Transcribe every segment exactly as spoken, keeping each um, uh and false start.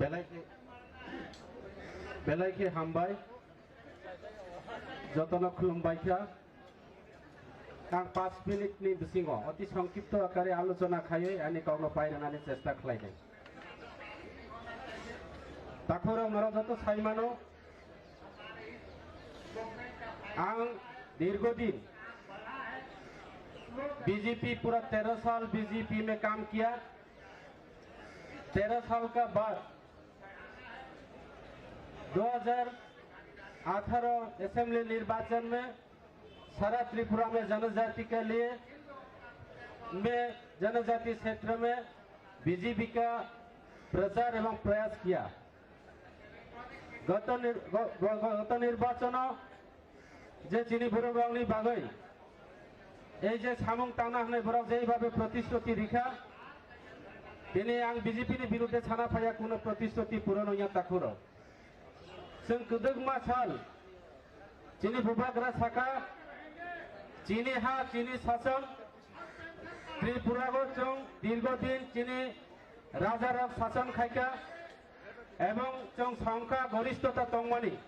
Belai khe, belai khe hambai, jotono khulumbai kha. Ang panch minute ni bisingo oti songkipto akare alochona khaiwi ani kokno painani chesta khlainai. Takhurok norok joto saimano, ang dirghodin B J P, pura tero sal B J P mein kaam kiya, tero sal ka baad दो हज़ार अठारह असेंबली निर्वाचन में सारा त्रिपुरा में जनजाति के लिए, में जनजाति क्षेत्र में बीजेपी का प्रचार एवं प्रयास किया। गत निर-, ग-, ग-, गत निर्वाचन je chini borok rokni bagwi ei je samung tangna hwnwi borok jeibabe protisruti rikha, tini ang B J P ni birudde sana phaiya, kuno protisruti puron wngya takhuro. Chwng kwdwkma sal chini bubagra saka, chini ha, chini sason, Tripura o chwng dirghodin chini rajarok sason khaikha. Ebong chwng songkha gorishtota tongmani,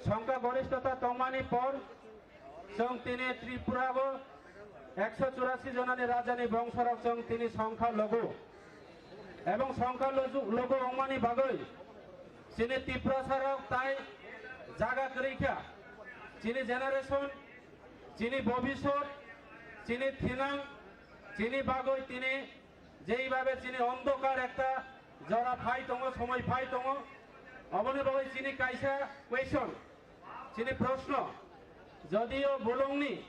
songkha gorishtota tongmani por chwng tini Tripura o ekso churasi jonani rajani bongsorok chwng tini songkha logo. Ebong songkha loju-, logo wngmani bagwi chini Tiprasarok tai jaga kwrwi kha. Chini generation, chini bobisot, chini thinang, chini bagwi tini jeibabe chini ondokar ekta jora phai tongo, somoi phai tongo, oboni bagwi chini kaisa question, chini proshno, jodio bolongni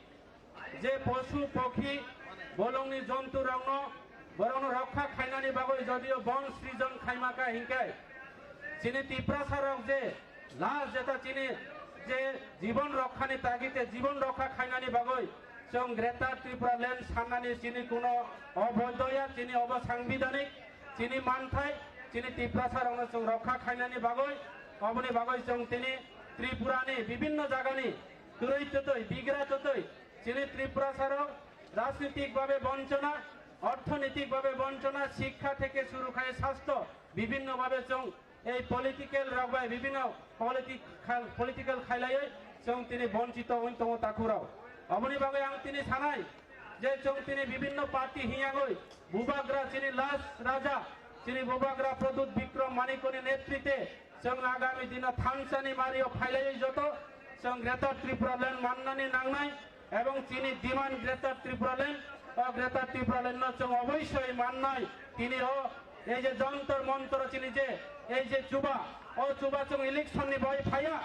je poshu pokhi, bolongni jonturokno, borokno rokha khainani bagwi jodio bon srijon khaimaka hinkhe, chini Tiprasarok je last jeta chini je jibon rokhani tagite jibon rokha khainani bagwi chwng Greater Tripura Land sannani chini kuno oboidoya, chini obo sangbidhanik, chini manthai, chini Tiprasarokno chwng rokha khainani bagwi, oboni bagwi chwng tini Tripurani bibinno jagani kwrwi twtwi, bigra twtwi chini Tiprasarok rajnitik babe bonchona, orthonoitik babe bonchona, shikkha theke shuru khai sastho bibinno babe chwng ei political rok bai bibinno political, political khailaiwi chwng tini bonchito wng tongo takhurok. Oboni bagwi ang tini sanai je chwng tini bibinno party hiyagwi bubagra chini last raja chini bubagra Pradyut Bikram Manikni netrite chwng agami dino thansani mario khailaiwi joto chwng Greater Tripura Land mannani nangnai. Ebong chini demand Greater Tripura Land, o Greater Tripura Land no chwng oboisoi mannai. Tini o ei je Jantar Mantar chini je ei je chuba, o chuba chwng election ni bai phaiya,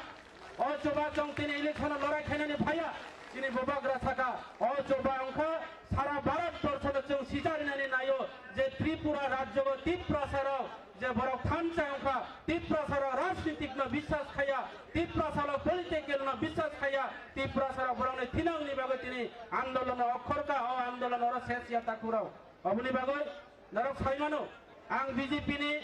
o chuba chwng tini election o lorai khainani phaiya. Chini bubagra saka, o chuba wngkha sara Bharat borso no chwng sicharinani naio je Tripura rajyo o Tiprasa rok je borok thansa wngkha, Tiprasa rok rajnitik no biswas khaiya, Tiprasa rok political no biswas khaiya, Tiprasa rok borokni thinangni bagwi tini andolon o okhorkha, o andolon oro ses ya takhurok. Oboni bagwi norok saimano, ang B J P ni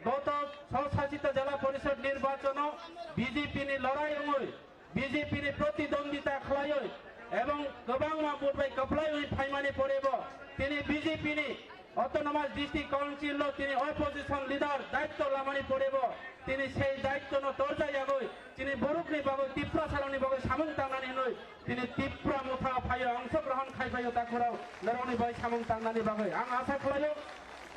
goto swsasito jela porishod nirbachon o B J P ni lorai wngwi B J P ni protidwandita khlaiwi ebong kwbangma vote bai kwplaiwi phaimani porebo tini B J P ni Autonomous District Council o tini opposition leader daitto lamani porebo tini sei daitto no torjak yagwi tini borokni bagwi Tiprasa rokni bagwi samung tangnani hinwi tini Tipra Motha phaio, angshograhon khai phaio takhurok norokni bagwi samung tangnani bagwi ang asa khlaio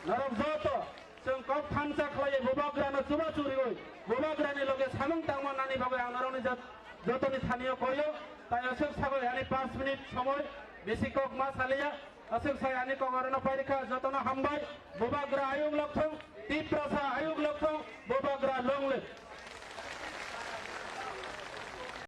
norok joto Chwng kok thansa khlaiwi bubagrano chubachu riwi bubagrani loge samung tangmannani bagwi ang norokni jot-, jotoni thanio koio. Tai aswk sagwi ani panch minute somoi besi kok ma saliya. Aswk sai ani kok orono pairikha, jotono hambai. Bubagra ayung lokthung, Tiprasa